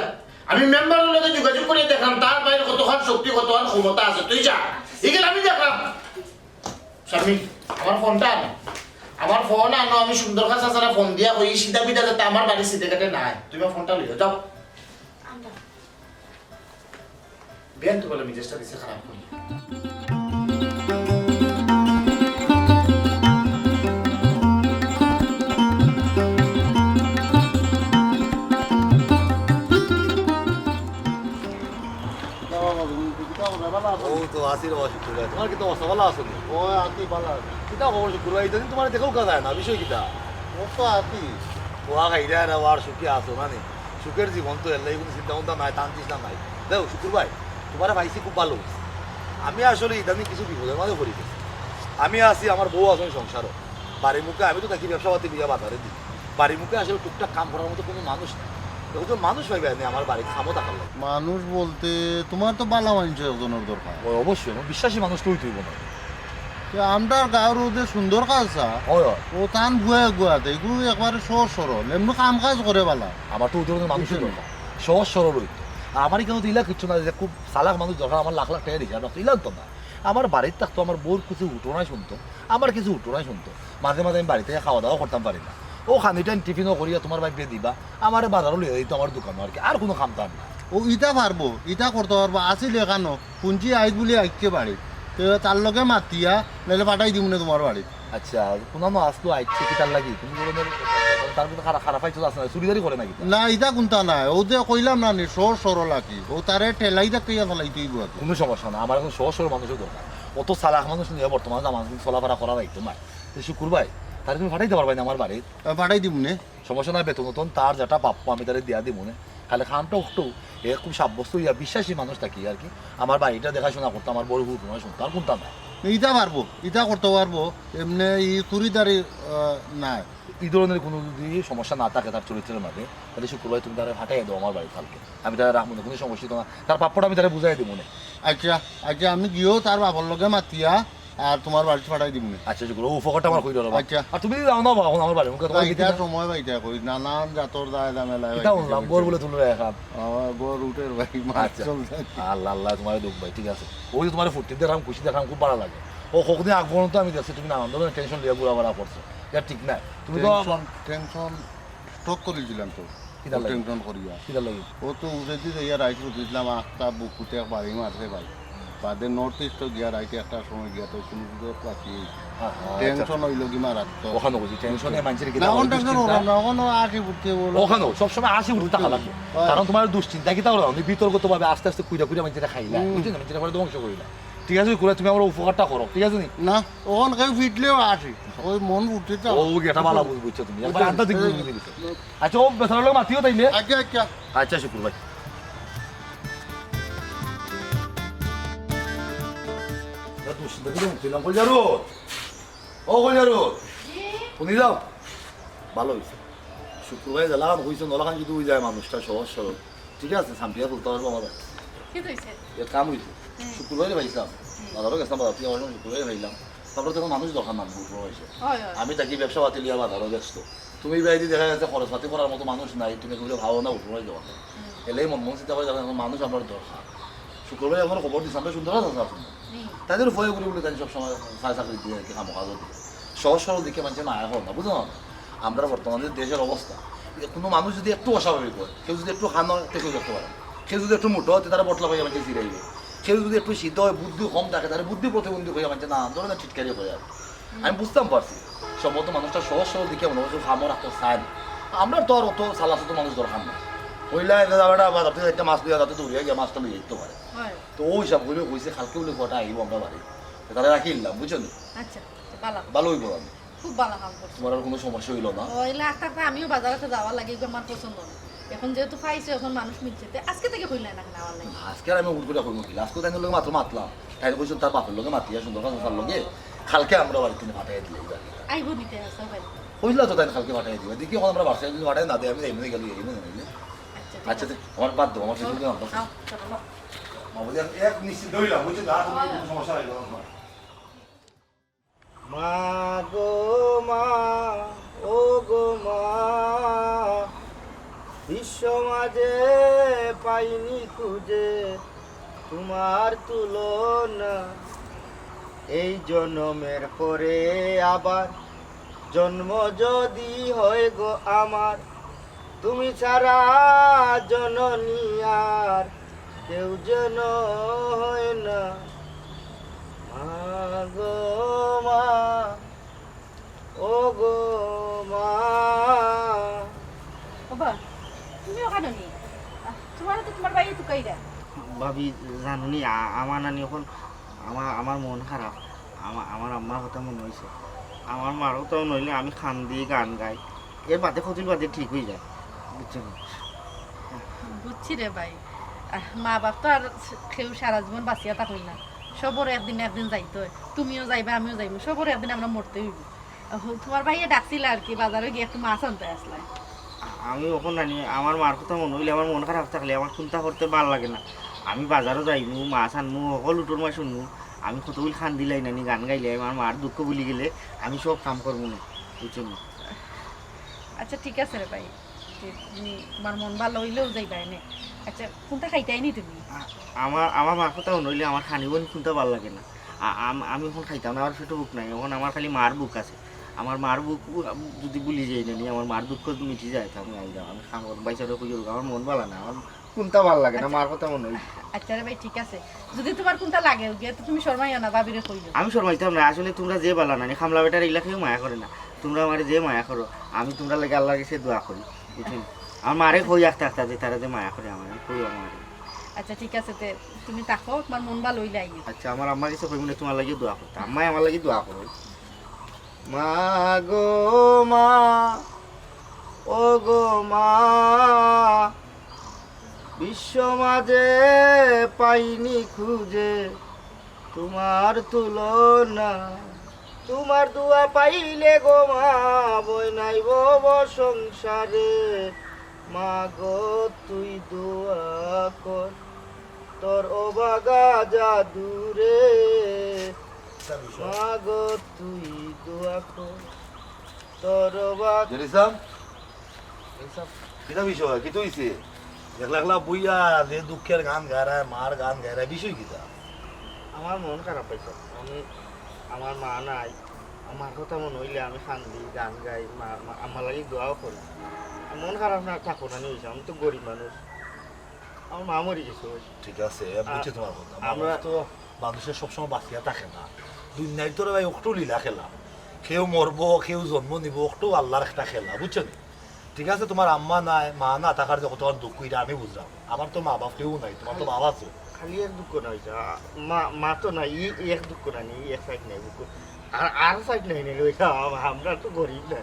আমি মেম্বারর লগে যোগাযোগ করি দেখলাম, তার ভাইর কতখান শক্তি, কতখান ক্ষমতা আছে, তুই যা। ইগুলা আমি দেখলাম। শাম্মী, আমার ফোনটা আনো। আমার ফোন আনো, আমি সুন্দর কাছে সারা ফোন দিয়া কই, সিধা বিধা যাতে আমার বাড়ির সিধে কাটে না আয়। তুমি আমার ফোনটা লইও, যাও। আনবা। বেন তো বলে মেজাজটা দিছে খারাপ করি। ও তো আছি রে বাবা, শুক্কুর ভাই। তুমার কিতা অবস্থা, ভালা আছো নি? ও, আছি, ভালা আছি। কিতা খবর শুক্কুর ভাই? ইতাদিন তুমারে দেখাউ যায় না, বিষয় কিতা? ও তো আছি। ও আ খাইরা রে, আর সুখে আছো না নি? সুখের জীবন তো এর লাগি কুনু চিন্তা ভাবনা নাই, টান তৃষ্ণা নাই। দেখো শুক্কুর ভাই, তুমারে পাইছি খুব ভালা অইছে। আমি আসলে ইদানিং কিছু বিপদর মাঝে পড়ি গেছি। আমি আছি, আমার বউ আছইন সংসারো। বাড়ির মুখে আমি তো থাকি ব্যবসা পাতি লইয়া বাজারেদি। বাড়ির মুখে আসলে টুকটাক কাম করার মতো কুনু মানুষ নাই। দেখো তো মানুষ পাইবায় নি আমার বাড়িত কামো থাকার লাগি। মানুষ বলতে তুমার তো ভালা মানুষ একজনর দরকার। ও অবশ্যই, আমার বিশ্বাসী মানুষ তো অইতে অইবো না। তে আমরার গাঁওর অউ যে সুন্দর কাজ চা, অয়, অয়। ও তান বুয়া গুয়াতে, এগু একবারে সহজ সরল, এমনে কাম কাজ করে ভালা। আমার তো অউ ধরনর মানুষই দরকার, সহজ সরল অইতো। আর আমার ইখানো তো ইলা কিচ্ছু না, যে খুব চালাক মানুষ দরকার, আমার লাখ লাখ টেকা দিছে, আর ইলা তো না। আমার বাড়িত থাকতো, আমার বউর কিছু ঘটনা শুনতো, আমার কিছু ঘটনা শুনতো। মাঝে মাঝে আমি বাড়িত খাওয়া দাওয়া করতাম পারি না, অউ খানিটাইন টিফিনও করিয়া তুমার ভাইয়ে দিয়া দিবা, আমারে বাজারো লইয়া যাইতো আমার দোকানো আর কি, আর কুনু কাম তার না। ও ইতা পারবো, ইতা করতে পারবো, আছিল এখানো। হুনছি আইজ বুলি আইছে বাড়িত। তে তার লগে মাতিয়া, নাইলে পাঠাই দিমু নে তুমার বাড়িত। আচ্ছা, কুনানো আছলো আইছে কিতার লাগি? কুনু ধরনর তার কুনু খারা-, খারাপ আইছে আছে না? চুরিদারি করে নাকি? না, ইতা কুনতা নায়। অউ যে কইলাম না নি, সহজ সরল আর কি। অউ তারে ঠেলাই ধাক্কাইয়া ফালাইতে অইবো আর কি। কুনু সমস্যা না, আমার অখন সহজ সরল মানুষর দরকার। অত চালাক মানুষ নিয়া বর্তমানে জামানাত চলাফেরা করা যাইতো নায়। তে শুক্কুর ভাই, তারে তুমি পাঠাইতে পারবায় নি আমার বাড়িত? আ, পাঠাই দিমু নে। সমস্যা নাই, বেতন উতন তার যেটা প্রাপ্য আমি তারে দিয়া দিমু নে। খালি কামটা একটু, এ খুব সাব্যস্ত অইয়া বিশ্বাসী মানুষ থাকি আর কি। আমার বাড়িটা দেখাশোনা করতো, আমার বউর ঘটনা শুনতো, আর কুনতা নায়। ইতা পারবো, ইতা করতে পারবো। এমনে ই চুরিদারি, আহ, নায়। ই ধরনর কুনু যুদি সমস্যা না থাকে তার চরিত্রর মাঝে, তাইলে শুক্কুর ভাই তুমি তারে পাঠাইয়া দেও আমার বাড়িত কালকে। আমি তারে রাখমু নে, কুনু সমস্যা অইতো না। তার প্রাপ্যটা আমি তারে বুঝাই দিমু নে। আচ্ছা, আচ্ছা, আমি গিয়াউ তার বাবার লগে মাতিয়া আর তুমার বাড়িত পাঠাই দিমু নে। আচ্ছা, শুক্কুর, অউ উপকারটা আমার কইলো রে বাবা। আচ্ছা। আর তুমি যাও না বাবা, অখন আমার বাড়ির মুখে না, তুমার ইটা সময় পাইতে কই, নানান জাতর দায় ঝামেলা ইটা অইছে, হুনলাম, ঘর বুলে তুলরা এখন। আমার ঘর উঠের ভাই, মাছ আচ্ছা। চলছে। আল্লাহ, আল্লাহ, তুমারে দুখ ভাই, ঠিক আছে। অউ যে তুমারে ফুর্তি দেখলাম, খুশি দেখলাম, খুব ভালা লাগে। অউ কতদিন আগ পর্যন্ত আমি দেখছি তুমি নানান ধরনর টেনশন লইয়া ঘুরাফেরা করছো, ইটা ঠিক নায়। তুমি তো টেনশন, টেনশন, স্ট্রোক করিলিছিলাম তো। কিতার লাগি? টেনশন করিয়া। কিতার লাগি? ও তো উঠেদি যাইয়া রাইত উঠেছিলাম, আখতা বুকুতে এক বাড়ি মারছে ভাই। বাদে নর্থ ইস্টো গিয়া রাইতে একটার সময় গিয়া তো কুনু কিছু পাচ্ছি। হ্যাঁ, হ্যাঁ, আচ্ছা। টেনশন অইলো কি মারাত্মক। অখানো কইছি, টেনশনে মানষের কিতা না, অখন টেনশন দুশ্চিন্তা। অইলো না, অখন আশি ফুটতে বলো। অখানো সবসময় আশি ফুটতে থাকা লাগবো। হয়। কারণ তুমার দুশ্চিন্তা কিতা অইলো, তুমি বিতর্কত ভাবে আস্তে আস্তে খুইরা খুইরা মানষরে খাইলা, হুম। বুঝছো নি? মানষরে পরে ধ্বংস করিলা। ঠিক আছে, শুক্কুর ভাই, তুমি আমার উপকারটা করো, ঠিক আছে নি? না, অখন কেউ ফিটলেও আশি, অউ মন উঠতে চাও। অউ, ইটা ভালা বুঝ-, বুঝছো তুমি। একবার আধ্যাত্মিক বুঝ বুঝি দিছো। আচ্ছা, অউ বেচারার লগে মাতিও তাইলে। আচ্ছা, আচ্ছা। আচ্ছা, শুক্কুর ভাই। ইটা দুশ্চিন্তা থাকি মুক্তি পেলাম। কই যারো? ও কই যারো? জি। হুনি যাও। ভালা অইছে। শুক্কুর ভাই যেলাখান কইছইন, অলাখান যুদি অই যায় মানুষটা সহজ সরল। ঠিক আছে, সামটিয়া তুলতে পারবো আমার। কিতা অইছে? এক কাম অইছে। হুম। শুক্কুর ভাইরে পাইছলাম। হুম। বাজারো গেছলাম, বাজার থাকি আবার সময় শুক্কুর ভাইরে পাইলাম। তারপরে তো অখন মানুষ দরকার না, শুক্কুর ভাই অইছে। অয়, অয়। আমি থাকি ব্যবসা পাতি লইয়া বাজারো ব্যস্ত। তুমি ভাই দি দেখা গেছে খরচ পাতি করার মতো মানুষ নাই, তুমি কইলে ভালো না, শুক্কুর ভাই দেওয়া। হুম। এলেই মন মন চিন্তা করি দেখো, অখন মানুষ আমরার দরকার। শুক্কুর ভাই অখন খবর দিছে, আমরা সুন্দর আছে এখন। হুম। তাইন ফোন করি বলে তাইন সবসময় চাকরি দিয়া আর কি, কাম কাজ দিয়া। সহজ সরল দেখিয়া মানষে না আয় অয় না, বুঝো না? আমরা বর্তমানে দেশর অবস্থা, কুনু মানুষ যুদি একটু অস্বাভাবিক অয়, কেউ যুদি একটু কানা অয়, তে কেউ দেখতে পারে না। কেউ যুদি একটু মুটা অয়, তে তারে বটলা কইয়া মানষে চিরাইবো। কেউ যুদি একটু সিধা অয়, বুদ্ধি কম থাকে, তারে বুদ্ধি প্রতিবন্ধী কইয়া মানষে নানান ধরনর টিটকারি কয় আর কি। হুম। আমি বুঝতাম পারছি, সম্ভবত মানুষটা সহজ সরল দেখিয়া মনে করছে কামো রাখতে চায় না। আমরার তো আর অত চালাক চতুর মানুষ দরকার নাই। কইলা, "এ যা বেটা, বাজার থাকি একটা মাছ লইয়া যা, তে দৌড়িয়া গিয়া মাছটা লইয়া আইতে পারে।" অয়। তো অউ হিসাব করি কইছে, "কালকে বুলে পুয়াটা আইবো আমরার বাড়ি।" তে তারে রাখি দিলাম, বুঝছো নি? আচ্ছা, আচ্ছা, ভালা। ভালা অইবো আমি। খুব ভালা কাম করছো। তুমার আর কুনু সমস্যা অইলো না? ও, ইলা আস্তে আস্তে আমিও বাজারো যাওয়া লাগি, এগু আমার পছন্দ না। অখন যেহেতু পাইছো, অখন মানুষ মিলছে, তে আজকে থাকি কইলায় না কেনে আমার লাগি? আজকে আর আমি হুট করি কইমু কিলা? আজকে তাইনর লগে মাত্র মাতলাম। তাইন কইছইন তার বাপর লগে মাতিয়া, সুন্দর কাছে তার লগে। কালকে আমরার বাড়িত নি পাঠাইয়া দিলাইবা। আইবো নি তে, আচ্ছা ভাই। কইলা তো তাইন কালকে পাঠাইয়া দিবা। দেখি অখন আমরার বাসায় যুদি পাঠাইয়া না দেয়, আমি যাইমু নি গেলে, যাইমু নি গেলে। আচ্ছা, ঠিক আছে। আচ্ছা, তে, আমার বাদ দেও, আমার চলো, টিফিন আনতাম। আও, চলো। বাবু, এক, এক নিশ্চিত ধরিলাম, বুঝছো তো? আর কোনো সমস্যা হইল না। মা গো মা, ও গো মা, বিশ্ব মাঝে পাইনি খুঁজে তোমার তুলনা। এই জনমের পরে আবার জন্ম যদি হয় গো আমার, তুমি ছাড়া জননী আর কেউ যেন হয় না। মা গো মা, ও গো মা। ওবা, তুমি ওখানে নি? আহ, তোমার তো তোমার ভাইয়ে তুকাইরা। ভাবি, জানো নি, আ-, আমার নানি এখন আমার, আমার মন খারাপ। আমা-, আমার আম্মার কথা মনে হইছে। আমার মার কথা মনে হইলে আমি কান্দি, গান গাই। এর বাদে কতদিন বাদে ঠিক হয়ে যায়, বুঝছো নি? বুঝছি রে ভাই। আহ, মা বাপ তো আর কেউ সারা জীবন বাঁচিয়া থাকইন না। সবর একদিন না একদিন যাইতে হয়। তুমিও যাইবা, আমিও যাইমু। সবর একদিন আমরা মরতে হইব। আহ, তোমার ভাইয়ে ডাকছিল আর কি, বাজারে গিয়ে একটু মাছ আনতে আসলাই। আ-, আমি এখন নানি, আমার মার কথা মনে হইলে, আমার মন খারাপ থাকলে আমার চিন্তা করতে ভালা লাগে না। আমি বাজারও যাইমু, মাছ আনমু, হকল উঠোর মাছ শুনমু। আমি কতগুলি কান্দিলাই নানি, গান গাইলাই, আমার মার দুঃখ ভুলি গেলে আমি সব কাম করমু না, বুঝছো নি? আচ্ছা, ঠিক আছে রে ভাই, যে তুমি, তোমার মন ভালা হইলেও যাইবা এনে। আচ্ছা, কোনটা খাইতাই নি তুমি? আ-, আমার, আমার মার কথা মনে হইলে আমার খানি বনি কোনটা ভালা লাগে না। আ-, আম-, আমি এখন খাইতাম না, আমার পেটো ভুক নাই, এখন আমার খালি মার ভুক আছে। আমার মার ভুক, উ-, যদি ভুলি যাই নানি, আমার মার দুঃখ মিটি যায়, তো আমি আইলাম, আমি কাম করবো, বাইসারে কই করবো, আমার মন ভালা না, আমার কোনটা ভালা লাগে না, আচ্ছা। মার কথা মনে হইলে। আচ্ছা রে ভাই, ঠিক আছে, যদি তোমার কোনটা লাগে, গিয়া তো তুমি শর্মাইও না, ভাবিরে কইও। আমি শর্মাইতাম না, আসলে তোমরা যে ভালা নানি, কামলা বেটার ইলা কেউ মায়া করে না, তোমরা আমারে যে মায়া করো, আমি তোমরার লাগি আল্লাহর কাছে দোয়া করি, বুঝছো নি? আমার মারে কই আস্তে আস্তে যে তারা যে মায়া করে আমার, আমি কই আমার মারে। আচ্ছা, ঠিক আছে, তে তুমি থাকো, তোমার মন ভালা হইলে আইও। আচ্ছা, আমার আম্মার কাছে কইমু নে, তোমার লাগি দোয়া করতে, আম্মায় আমার লাগি দোয়া করো। মা গো মা, ও গো মা, বিশ্ব মাঝে পাইনি খুঁজে তোমার তুলনা। তোমার দোয়া পাইলে গো মা, বই নাই ভব সংসারে। মা গো তুই দোয়া কর, তোর অবাগা জাদুরে। মা গো তুই দোয়া কর, তোর অবাগা জেরি সাহেব, কিতা বিষয়? কিতা হইছে? একলা একলা বইয়া যে দুঃখের গান গারায়, মার গান গারায়, বিষয় কিতা? আমার মন খারাপ হইছে। আমি, আমার মা নাই, আমার কথা মনে হইলে আমি কান্দি, গান গাই, মা, মা, আমার লাগি দোয়াও করি। মন খারাপ না থাকো না, নিয়ে আমি তো গরিব মানুষ, আমার মা মরি গেছে। ঠিক আছে, আ-, বুঝছি তোমার কথা। আমরা মানুষ তো, মানুষের সবসময় বাঁচিয়া থাকে না। দুনিয়ার তো রে ভাই, অকটু লীলা খেলা। কেউ মরবো, কেউ জন্ম নিবো, অকটু আল্লাহর একটা খেলা, বুঝছো নি? ঠিক আছে, তোমার আম্মা নাই, মা না থাকার যে কত দুঃখ, এটা আমি বুঝলাম। আমার তো মা বাপ কেউ নাই, তোমার তো বাবা আছে। খালি এক দুঃখ না হইছে, আ, মা, মা তো নাই, ই, ই এক দুঃখ না নি, ই এক সাইড নাই, বুকু। আর, আর সাইড নাই, নাই, ওইটা আম-, আমরা তো গরিব না।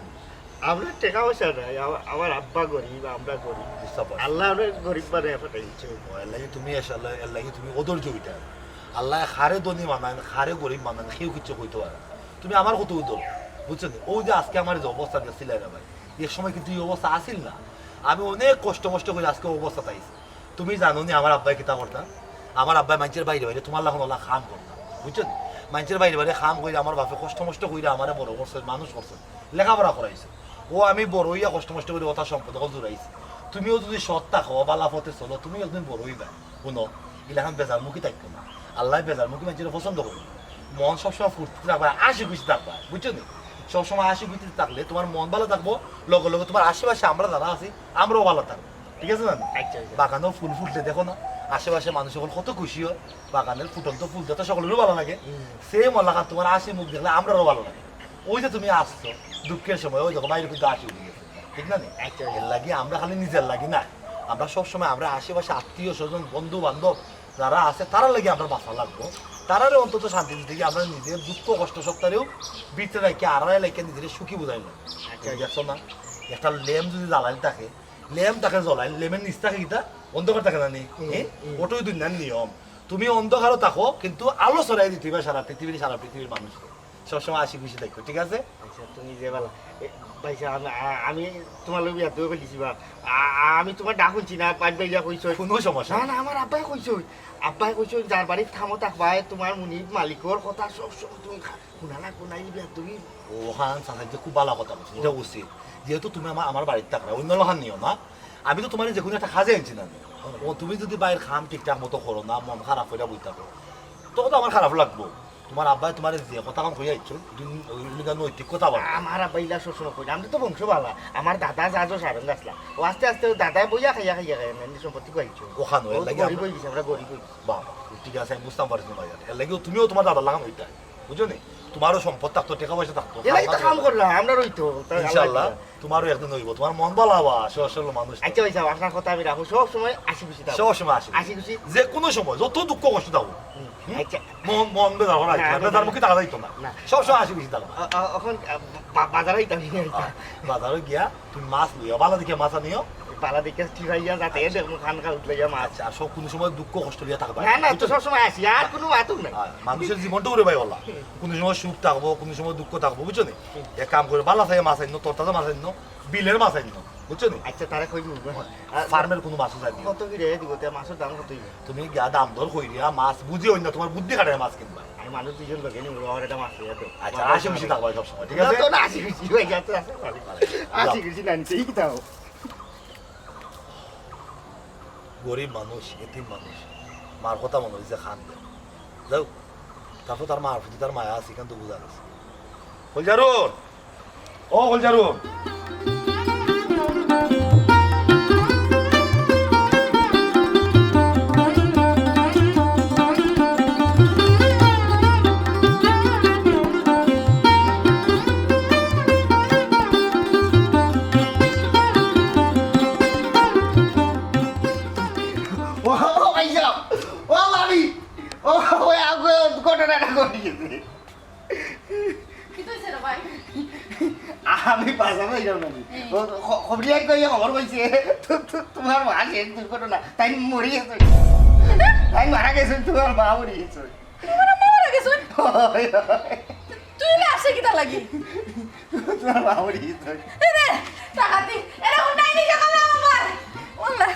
আমরা টাকা পয়সা নাই, আমার, আমার আব্বা গরিব, আমরা গরিব। বুঝতে পারছি। আল্লাহ আমরা গরিব বানায় পাঠাইছে। ও, এর লাগি তুমি আসলে, এর লাগি তুমি অধৈর্য হইতে হবে। আল্লাহ খারে ধনী বানান, খারে গরিব বানান, কেউ কিচ্ছু কইতে পারে না। তুমি আমার কত উদল, বুঝছো নি? ওই যে আজকে আমার যে অবস্থা দেখছিলায় রে ভাই, এক সময় কিন্তু এই অবস্থা আসিল না। আমি অনেক কষ্ট মষ্ট করে আজকে অবস্থা পাইছি। তুমি জানো নি আমার আব্বায় কিতা করতা? আমার আব্বায় মাইনষের বাইরে বাইরে তোমার লাখান ওলা কাম করতা, বুঝছো নি? মাইনষের বাইরে বাইরে কাম কইরা আমার বাপে কষ্ট মষ্ট কইরা আমারে বড় করছে, মানুষ করছে, লেখাপড়া করাইছে। ও আমি বড় হইয়া কষ্ট মষ্ট করে ওটা সম্পদ অকল জুড়াইছি। তুমিও যদি সৎ থাকো, বালা পথে চলো, তুমি একদিন বড় হইবা। হুনো, ইলাখান বেজারমুখী থাকো না। আল্লায় বেজারমুখী মাইনষরে পছন্দ করে না। মন সবসময় ফুর্তি থাকবা, হাসি খুশি থাকবা, বুঝছো নি? সবসময় হাসি খুশি থাকলে তোমার মন ভালা থাকবো, লগে লগে তোমার আশেপাশে আমরা যারা আছি, আমরাও ভালা থাকবো। ঠিক আছে না? আচ্ছা, আচ্ছা। বাগানো ফুল ফুটলে দেখো না, আশেপাশে মানুষ অকল কত খুশি হয়। বাগানের ফুটন্ত ফুল দেখতে সকলেরও ভালা লাগে। হুম। Same অলাখান তোমার হাসি মুখ দেখলে আমরারও ভালা লাগে। ওই যে তুমি আসছো দুঃখের সময়, ওই দেখো বাইরে কিন্তু হাসি উঠি গেছে, ঠিক না নি? আচ্ছা। এর লাগি আমরা খালি নিজের লাগি না, আমরা সবসময় আমরা আশেপাশে আত্মীয় স্বজন, বন্ধু বান্ধব যারা আছে, তারার লাগি আমরা বাঁচা লাগবো। তারারে অন্তত শান্তি দিতে গিয়ে আমরা নিজের দুঃখ কষ্ট সবটারেও ভিতরে রাখি, আড়ালে রেখে নিজেরে সুখী বুঝাই না। আচ্ছা। তুমি দেখছো না, একটা লেম যদি জ্বালাইল থাকে, লেম থাকে জ্বলাইল, লেমের নিচ থাকে কিতা? অন্ধকার থাকে না নি? হুম, হ্যাঁ? হুম। ওটাই দুনিয়ার নিয়ম। তুমি অন্ধকারও থাকো, কিন্তু আলো ছড়াই দিতে হবে সারা পৃথিবীর, সারা পৃথিবীর মানুষকে। সবসময় হাসি খুশি থাকো, ঠিক আছে? আচ্ছা, তুমি যে বালা। এ, ভাই সাহেব, আমি, আ-, আমি তোমার লগে বিয়াদবি করিলিছি বা। আ-, আ-, আমি তোমার ডাক হুনছি না, বাইর বাইয়া কইছো। কোনো সমস্যা না, নাই। না, আমার আব্বায় কইছো। আব্বায় কইছো, যার বাড়িত থামো থাকবায়, তোমার মুনিব মালিকর কথা সব সময় তুমি খা-, হুনা লাগবো না, ই বিয়াদবি। ও, হান, চাচা, এটা খুব ভালা কথা কইছো, এটা উচিত। যেহেতু তুমি আমার, আমার বাড়িত থাকরায়, অন্য লাখান নিও না। আমি তো তোমার যে কোনো একটা কাজে আনছি না। ও, তুমি যদি বাইর কাম ঠিকঠাক মতো করো না, মন খারাপ অইয়া বই থাকো, তখন তো আমার খারাপ লাগবো। তোমার আব্বায় তোমারে যে কথা কইয়া আইছো, দুই, ওই, ওই নৈতিক কথা বলো। আমার আব্বা ইলা সবসময় কইরা, আমরা তো বংশ বালা। আমার দাদা যা যা সারঙ্গ আসলা। ও আস্তে আস্তে ও দাদায় বইয়া খাইয়া খাইয়া খাইয়া, এমনি সম্পত্তি কইছো। ওখান ও এর তো লাগি গরিব আমরা অই গেছি, আমরা গরিব অই গেছি। বাবা, ঠিক আছে, আমি বুঝতাম পারছি না ভাই। এর লাগি তুমিও তোমার দাদার লাখান অইতায়, বুঝছো নি? তোমারও সম্পদ থাকতো, টাকা পয়সা থাকতো, এর লাগি তো কাম করলাম, আমরা রইতো। ইনশাআল্লাহ। তোমারও একদিন অইবো, তোমার মন বালা বা, সহজ সরল মানুষ। আচ্ছা, ভাই সাহেব, আপনার কথা আমি রাখবো, সব সময় হাসি খুশি থাকবো। সব সময় হাসি খুশি। হাসি খুশি। যে কোনো সময়, যত দুঃখ কষ্ট থাকবো। হুম। আচ্ছা। মন, মন বেজার করা না, যাইতো না, না, বেজার না। মুখে থাকা যাইতো না। সব সময় হাসি খুশি থাকবো। অ-, অ-, অখন, আ, বা-, বাজারে যাইতাম না। আ, বাজারে গিয়া তুমি মাছ লইয়া, বালা দেখিয়া মাছ আনিও। বালা দেখিয়া ঠিক অইয়া যাতে দেখমু খান খাল উঠলে গিয়া মাছ। আচ্ছা, আর সব কোনো সময় দুঃখ কষ্ট লইয়া থাকবা না, না, তো বুঝছো? সব সময় হাসি, আর কোনো মাতুক নাই। আর মানুষের জীবনটা ওরে ভাই বলা। কোনো সময় সুখ থাকবো, কোনো সময় দুঃখ থাকবো, বুঝছো নি? এক কাম করে, বালা চাইয়া মাছ আনিও, তরতাজা মাছ আনিও, বিলের মাছ আনিও, বুঝছো নি? আচ্ছা, তারে কইমু। আর ফার্মের কোনো মাছও জানি না। কত কিরে দিব? তে মাছর দাম কত অইবো? তুমি গিয়া দাম দর কইরিয়া মাছ বুঝি অইন না, তোমার বুদ্ধি খাটাইয়া মাছ কিনবা। আমি মানুষ দুইজন লগে নিমু, আমার একটা মাছ লইয়া দেও। আচ্ছা, হাসি খুশি থাকবা সবসময়, ঠিক আছে? না, তো না, হাসি খুশি অই গেছে, আছে, ভালো। আচ্ছা, হাসি খুশি না নিতে, এই কি দাও? গরিব মানুষ, এতিম মানুষ, মার কথা মনে অইছে খান দেয়। যাও, তারপর তার মার প্রতি তার মায়া আছে, এখান তো বুঝা গেছে। কলজারুন, ও কলজারুন। ও ভাইসাব, ও ভাবি, ও, ওই আগুয়ে ঘটনাটা ঘটি গেছে। কিতা অইছে রে ভাই? আমি বাজারো যাইরাম না। হুম। ও, খ-, খবরিয়ায় কইয়া খবর পাইছে, তো, তো, তোমার মা শেষ দুর্ঘটনা, তাই মরি গেছে। তাই মারা গেছে, তোমার মা মরি গেছে। তোমার মা মারা গেছে? হয়, হয়। তুই লাশে কিতা লাগি? তোমার মা মরি গেছে। এরে, টাকা দি, এরে, ও নাই নি, টাকা দাও আমার। ওল্লা,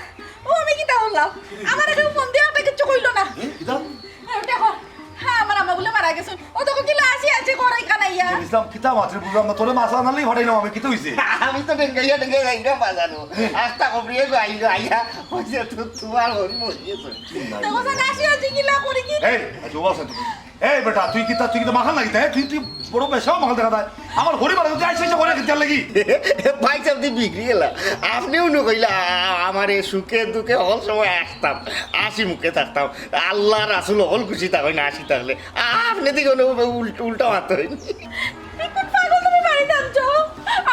ও আমি কিতা করলাম? আমার কেউ ফোন দিয়া আমারে কিচ্ছু কইলো না। এ, কিতা? এ, দেখো, হ্যাঁ, আমার আম্মা বুলে মারা গেছইন। ও তো কিলা আসি আসি করে কানাইয়া। ইসলাম, কিতা মাত্র বুঝলাম না, তোরে মাছ আনালেই ফাটাইলাম আমি, কিতা অইছে? আমি তো ডেঙ্গাইয়া ডেঙ্গাইয়া যাইরাম বাজারো। আস্তা খবরিয়ে গো আইলো, আইয়া, ওই যে তো তোমার ওই মরি গেছে। দেখো, স্যার, আসি আসি কিলা করি কি? এই, আচ্ছা, ও আছে তো। এই বেটা, তুই কিতা, তুই কিতা মাথা লাগিতা, হ্যাঁ? তুই, তুই বড় বেশাও মাল দেখা যায়। আমার হরি মারা তুই আইসা আইসা করে কিতার লাগি? ভাইসাব, তুই বিগড়ি গেলা। আপনেও নু কইলা, আ-, আমার এই সুখে দুঃখে হকল সময় আসতাম, হাসি মুখে থাকতাম। আল্লাহ রাসুল হকল খুশি থাকইন, হাসি থাকলে। আপনে দিকে উল্টা, উল্টা মাতইন। এখন পাগল তুমি বাড়িত আনছো?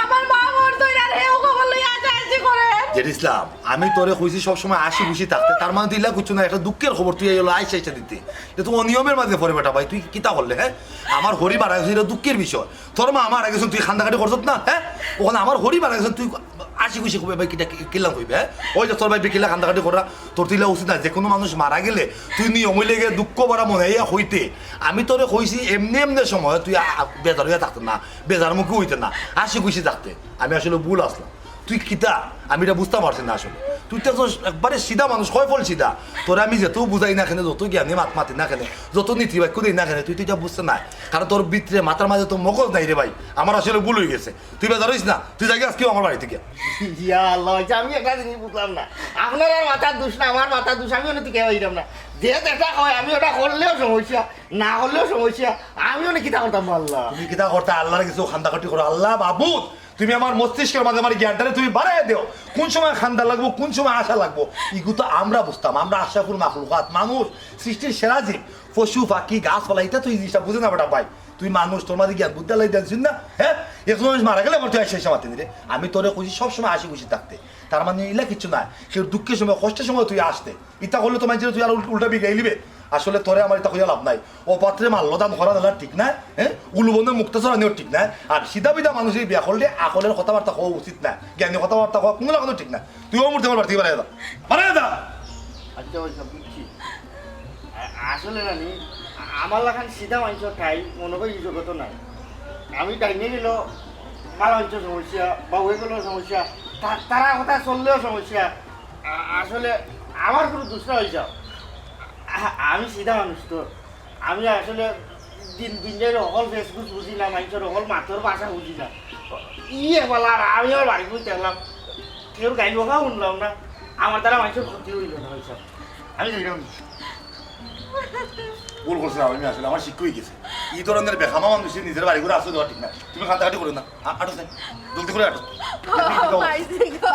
আমার মা মরছইন আর হেও খবর লইয়া আসা আসি করে। জেড ইসলাম, আমি তোরে কইছি সবসময় হাসি খুশি থাকতে, তার মানে তুই ইলা কিচ্ছু না, একটা দুঃখের খবর তুই এই হলো আইসা আইসা দিতে। এটা তো অনিয়মের মাঝে পড়ে বেটা ভাই, তুই কিতা করলে, হ্যাঁ? আমার হরি মারা গেছে, এটা দুঃখের বিষয়। তোর মা মারা গেছে, তুই কান্দাকাটি করছত না, হ্যাঁ? ওখানে আমার হরি মারা গেছে, তুই হাসি খুশি কইবে ভাই, কিতা কি-, কিলা কইবে, হ্যাঁ? ওই যে তোর ভাই বিকিলা কান্দাকাটি করা, তোর তো ইলা উচিত না। যে কোনো মানুষ মারা গেলে তুই নিয়ম অইলে গিয়ে দুঃখ ভরা মনে ইয়া হইতে। আমি তোরে কইছি এমনে এমনে সময় তুই আ-, আ-, বেজার হইয়া থাকতে না, বেজার মুখে হইতে না, হাসি খুশি থাকতে। আমি আসলে ভুল আসলাম। তুই কিতা? আমি এটা বুঝতে পারছি না আসলে। তুই তো একজন একবারে সিধা মানুষ, কয় ফল সিধা। তোরে আমি যত বুঝাই না কেনে, যত জ্ঞানী মাত মাতি না কেনে, যত নীতি বাক্য দেই না কেনে, তুই তো এটা বুঝতে না। কারণ তোর ভিতরে, মাথার মাঝে তো মগজ নাই রে ভাই। আমার আসলে ভুল হয়ে গেছে। তুই বেজার হইস না, তুই যাইগা আজকেও আমার বাড়ি থেকে। ইয়া আল্লাহ, আচ্ছা, আমি একটা জিনিস বুঝলাম না। আপনার আর মাথার দোষ না, আমার মাথার দোষ, আমি অন্য দিকে হইলাম না। যে যেটা হয়, আমি ওটা করলেও সমস্যা, না করলেও সমস্যা, আমি অনেক কিতা করতাম আল্লাহ। তুমি কিতা করতে আল্লাহর কিছু খান্দাকাটি করো, আল্লাহ বাবুদ। তুমি আমার মস্তিষ্কের মাঝে আমার জ্ঞানটারে তুমি বাড়াইয়া দেও। কোন সময় খান্দা লাগবো, কোন সময় আশা লাগবো, ইগু তো আমরা বুঝতাম। আমরা আশরাফুল মাখলুকাত, মানুষ, সৃষ্টির সেরা জীব। পশু, পাখি, গাছপালা, এটা তো এই জিনিসটা বুঝে না বেটা ভাই। তুই মানুষ, তোর মাঝে জ্ঞান বুদ্ধি আল্লাহ দিয়েছেন না, হ্যাঁ? একজন মানুষ মারা গেলে আবার তুই আসে এসে মাতি দিলে। আমি তোরে কইছি সবসময় হাসি খুশি থাকতে। তার মানে ইলা কিচ্ছু নাই। কেউ দুঃখের সময়, কষ্টের সময় তুই আসতে। ইতা করলে তো মানুষের তুই আর উল-, উল্টা বিগড়াই নিবে। আসলে তোরে আমার ইতা কইয়া লাভ নাই। ও পাত্রে মারলো দান করা দিলা ঠিক না, হ্যাঁ? উলুবনে মুক্তা চড়ানিও ঠিক না। আর সিধা বিধা মানুষের বিয়া করলে আকলের কথাবার্তা কওয়া উচিত না, জ্ঞানী কথাবার্তা কওয়া কোনো লাগানো ঠিক না। তুই ও মুহূর্তে আমার বাড়ি থেকে বাড়াই যা, বাড়াই যা। আচ্ছা, ওই সব বুঝছি। আ-, আসলে নানি, আ-, আমার লাখান সিধা মানুষ ঠাই মনে করি এই জগত নাই। আমি ডাইনে গেলে বালা অইছে সমস্যা, বাউয়ে গেলে সমস্যা, তা-, তারা কথা চললেও সমস্যা। আ-, আসলে আমার কোনো দোষ না অইছে। আ-, আমি সিধা মানুষ তো। আমি আসলে দিন দিন যাই হকল ফেসবুক বুঝি না, মানুষের হকল মাতর ভাষা বুঝি না। ইয়ে বলা আর আমি আমার বাড়ি বুঝতে গেলাম, কেউর গাইল কথা শুনলাম না, আমার দ্বারা মানুষের ক্ষতি হইল না, হইছে। আমি যাইলাম। ভুল করছে, আমি আসলে আমার শিক্ষা হয়ে গেছে। এই ধরনের বেখামা মানুষের নিজের বাড়ি করে আসতে দেওয়া ঠিক না। তুমি কান্দাকাটি করো না, আ-, আটো স্যার, জলদি করে আটো। ও মাই গড।